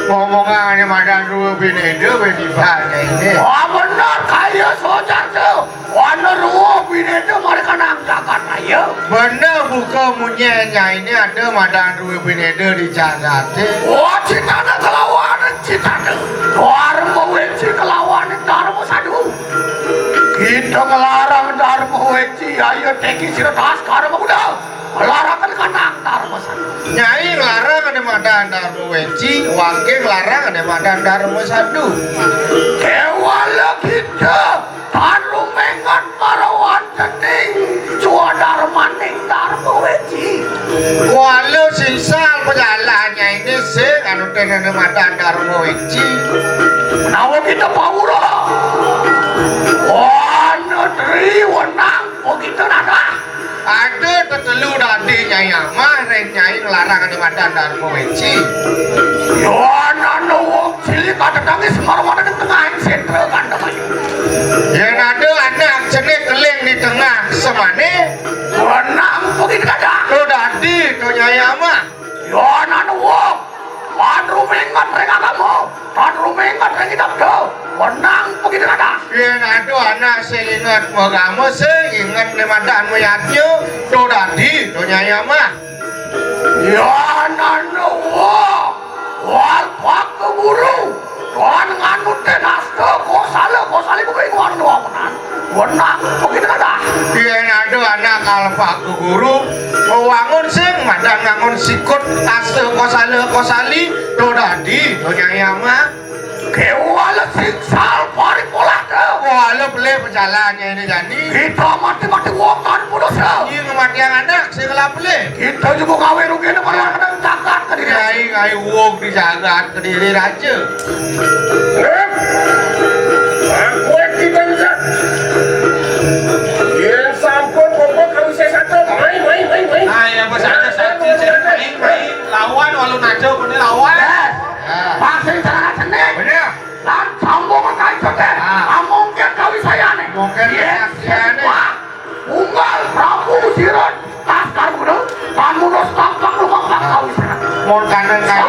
Ngomongan madan ruh binéda, wis ibaratné ini. Wah, bener, kaya sojar tuh. Wana ruh binéda mereka nang jagat raya. Bener, buka munyi nyai ini ada madan ruh binéda di jagaté. Wah, citana kelawan citana. Darma wéci kelawan darma sadu. Kita ngelarang darma wéci, ayo teki sira tas karma udah. Ngelarang kan kanang darma sadu. Nyai ngelarang ada madan darma wéci, wangké ngelarang ada madan darma sadu. Kéwala kita tarumengan marawan tening swadarmaning darma wéci. Kuala singsal pajalannya ini sing anu tenene madan darma wéci. Menawa kita pawura. Wana tri wenang kita nadah. Ada tetelu dadi nyai amah, ren nyai ngelarang ane madan darma wéci. Yo, anane wong cilik ada tangis marwana ning tengahing sétra kandhang ayu. Yen ada anak cenik keling di tengah semane. Wenang pegin kadah. To dadi to nyai amah. Yo, anane wong. Pan rumenget ring agama. Tan rumenget ring kitab do. Wenang pegin kadah. Yen ada anak sing inget magama, sing inget ne madan mayadnya, to dadi to nyai amah. Yan anu wah, wal pak guru. Tuhan nganut ten asta kosala kosali bukai ngwan doa menan. Wenang pegin kadah. Yen ada anak alpa guru, wangun sing madan ngangun sikut asta kosala kosali, to dadi to nyai amah. Kewala singsal paripolata. Wala pelih pejalan nyai ini jani. Kita mati-mati wong tan putus ya. Iya ngematiang anak sing ngelah pelih. Kita juga gawe rugi ne pada kadang jagat kediri. Nyai ngai wong di jagat kediri raja. Aku kita bisa. Yen sampun bapak kami sesatu. Main, main, main, main. Nah, ya, Mas, ada satu, main, main. Lawan walau najo, bener lawan. Pasing cara seni. Bener. Lan sambung kai sote. Ah. Amungkin kawi sayane. Mungkin kawi sayane. Wah, unggal Prabu Siron. Laskar muda. Tan muda setapak rumah kawi sayane. Mon kandang kai.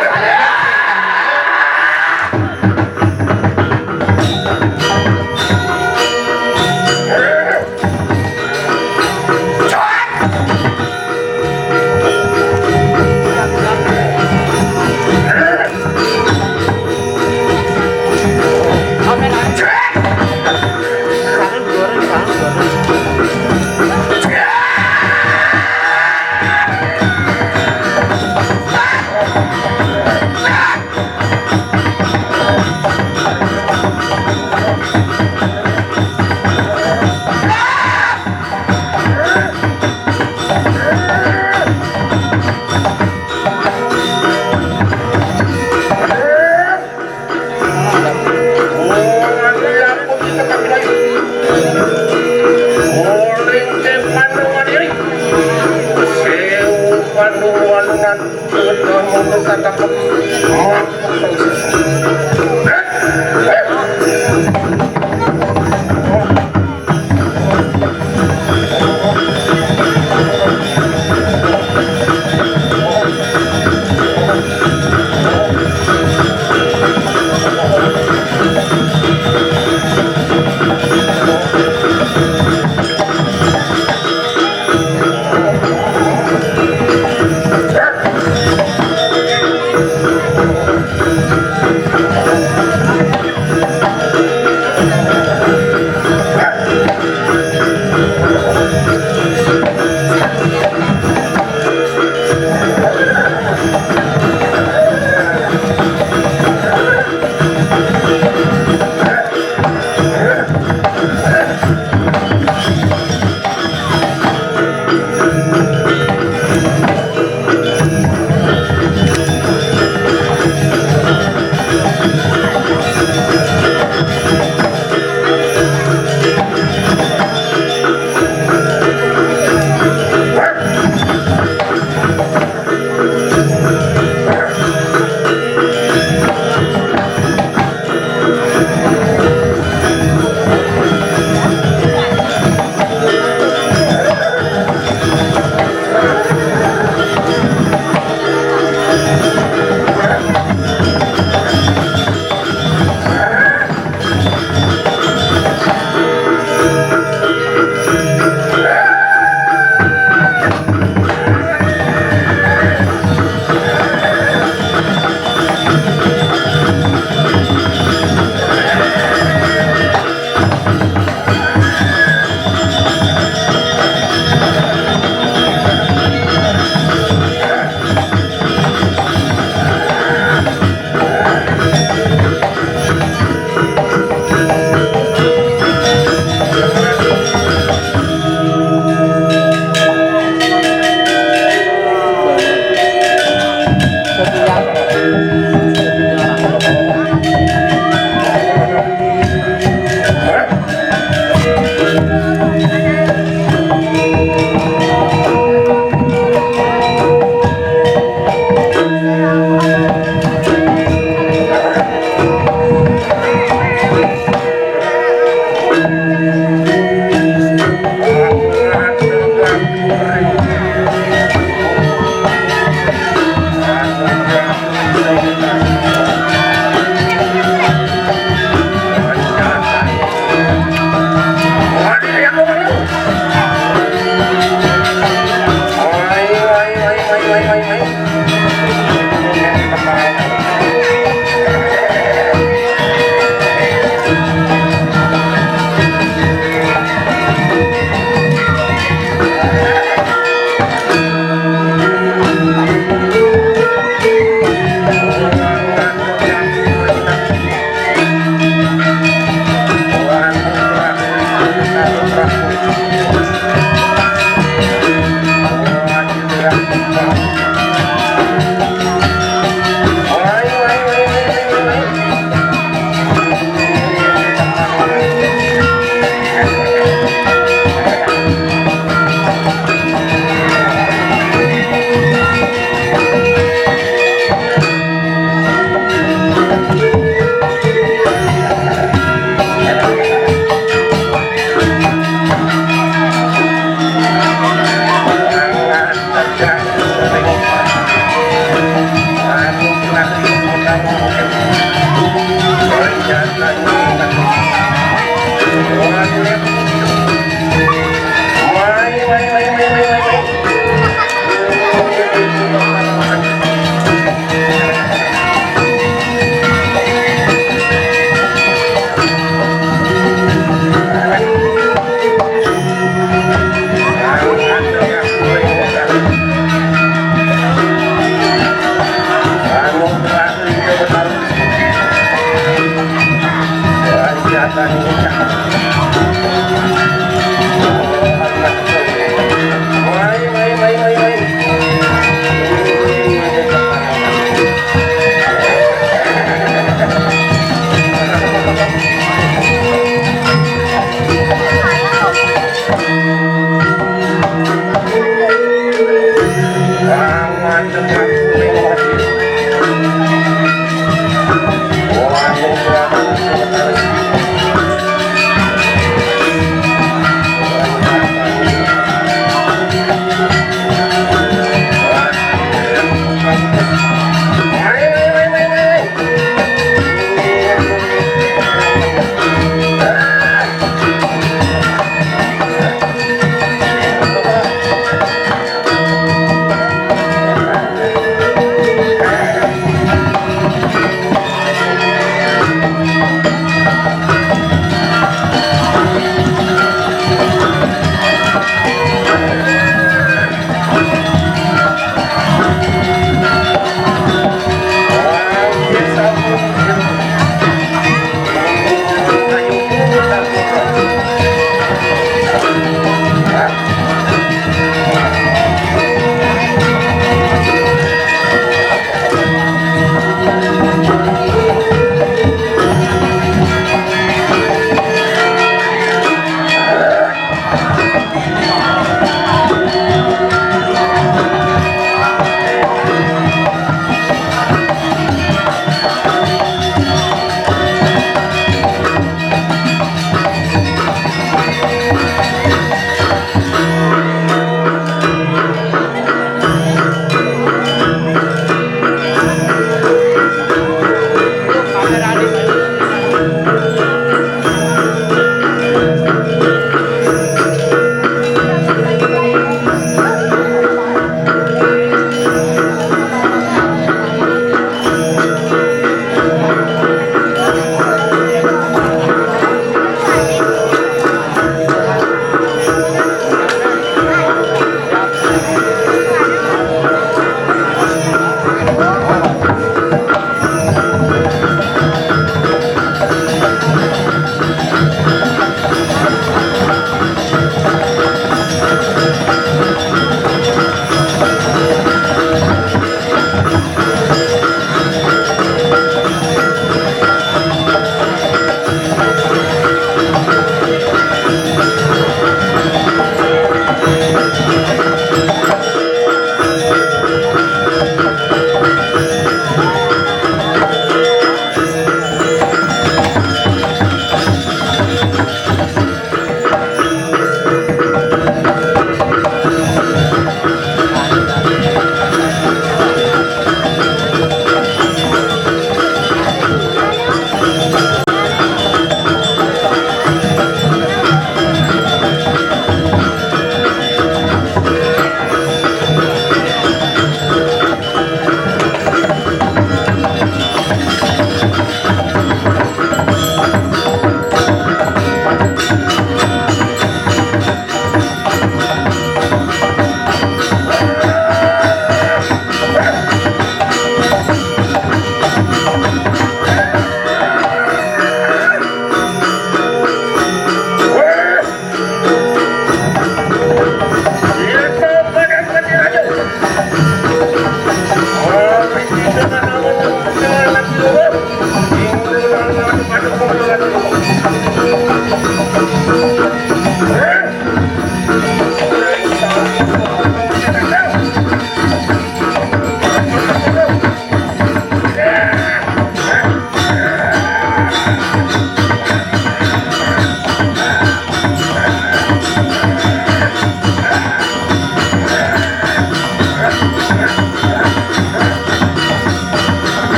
Thank